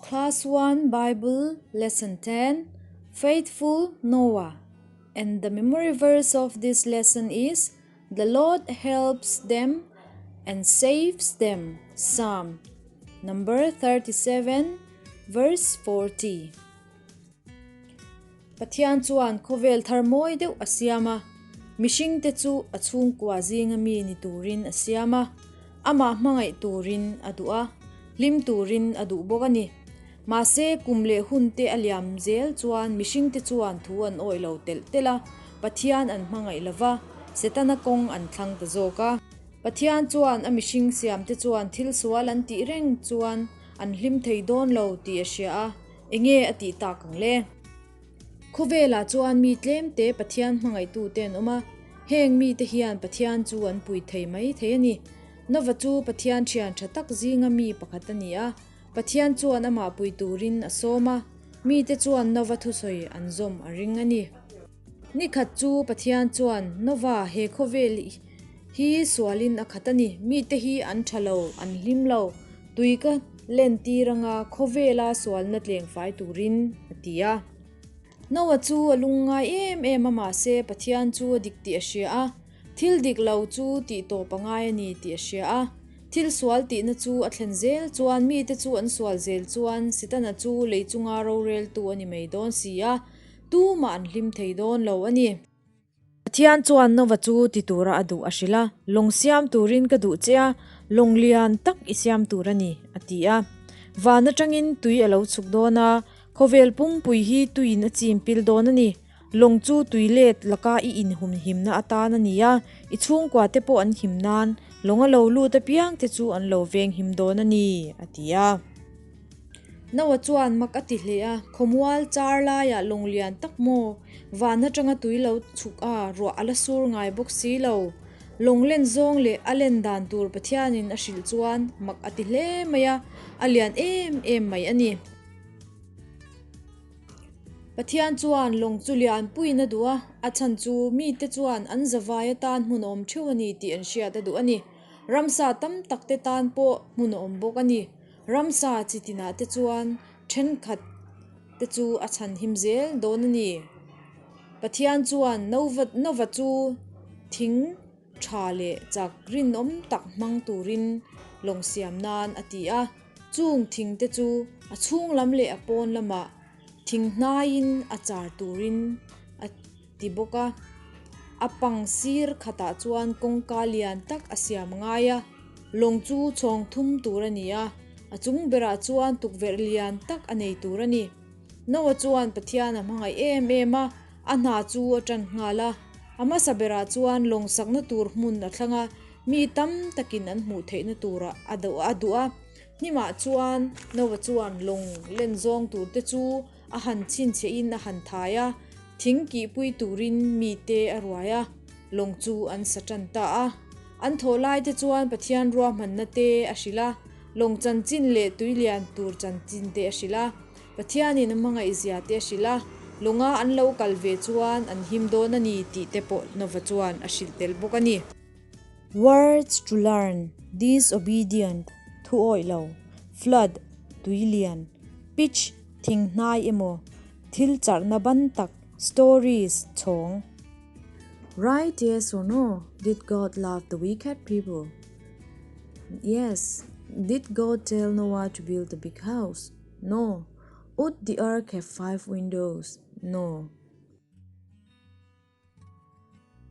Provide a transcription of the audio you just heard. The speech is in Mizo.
Class 1 Bible Lesson 10 Faithful Noah and the memory verse of this lesson is The Lord helps them and saves them Psalm number 37 verse 40 Pathian chuan khawvel thar mawi deuh a siam a, mihringte chu a chhungkua zinga mi ni turin a siam a, amah hmangaih turin a duh a, hlim turin a duh bawk a ni. Mahse, kum leh hunte a liam zel chuan mihringte chuan thu an awih lo telh telh a, Pathian an hmangaih lo va, Setana kawng an thlang ta zawk a. Pathian chuan a mihring siamte chuan thil sual an tih reng chuan an hlim thei dawn lo tih a hria a, Enge a tih tak ang le? Khawvelah chuan mi tlemte Pathian hmangaihtute an awm a, heng mite hian Pathian chu an pui thei mai thei a ni. Nova chu Pathian thian tha tak zinga mi pakhat a ni a, Pathian chuan amah pui turin a sawm a, mite chuan Nova thusawi an zawm a ring a ni. Nikhat chu Pathian chuan, Nova, he khawvel hi sualin a khat a ni. Mite hi an tha lo, an hlim lo. Tui ka len tir anga khawvela sualna tleng fai turin, a ti a. Noa chu a lungngai em em a, mahse Pathian chu a dik tih a hria a. Thil dik lo chu tih tawp a ngai a ni tih a hria a. Thil sual tihna chu a thlen zel chuan mite chu an sual zel chuan Setana chu lei chunga roreltu a ni mai dawn si a. Tumah an hlim thei dawn lo a ni. Pathian chuan Nova chu ti tura a duh a hrilh a, Lawng siam turin ka duh che a, lawng lian tak i siam tur a ni, a ti a. Van atangin tui a lo chhuk dawn a, khawvel pumpui hi tuiin a chim pil dawn a ni. Lawng chu tui let laka i inhumhimna atan a ni a, i chhungkua te pawh an him nan, lawng a lo lut apiang te chu an lo venghim dawn a ni, a ti a. Noah chuan mak a ti hle a, Khawmual char laiah lawng lian tak maw? Van atanga tui lo chhuk a, ruah a la sur ngai bawk si lo. Lawng len zawng leh a len dan tur Pathianin a hrilh chuan mak a ti hle mai a, a lian em em mai a ni. Pathian chuan lawng chu lian puiin a duh a, a chhan chu mite chuan an zavai atan hmun a awm theuh a ni tih an hriat a duh a ni. Ramsa tam takte tan pawh hmun a awm bawk a ni. Ramsa chi tinah te chuan thenkhat te chu a chhan him zel dawn a ni. Pathian chuan Nova Nova chu thing tha leh chak rinawm tak hmang turin lawng siam nan a ti a. Chung thing te chu a chhung lam leh a pawn lamah thing hnaiin a char turin a ti bawk a. A pang sir khatah chuan kawngka lian tak a siam ngai a, lawng chu chhawng thum tur a ni a, a chung berah chuan tukverh lian tak a nei tur a ni. Noah chuan Pathian a hmangaih em em a, a hna chu a tan nghal a. A hmasa berah chuan lawng sakna tur hmun a thlang a, mi tam takin an hmuh theihna turah a duh a. Hnimah chuan Noah chuan lawng len zawng tur te chu A han chhinchhiahin a han thai a, thing kihpui turin mite a ruai a, lawng chu an sa tan ta a. An thawh lai te chuan Pathian ruahmanna te a hrilh a, lawng chanchin leh tui lian tur chanchin te a hrilh a, Pathianin a hmangaihzia te a hrilh a, lawnga an lo kal ve chuan an him dawn a ni tih te pawh Nova chuan a hrilh tel bawk a ni. Words to learn, disobedient, thu awih lo, flood, tui lian, pitch, thing hnai emaw, thil charhna ban tak, stories, chhawng. Write yes or no, did God love the wicked people? Yes. Did God tell Noah to build a big house? No. Would the ark have 5 windows? No.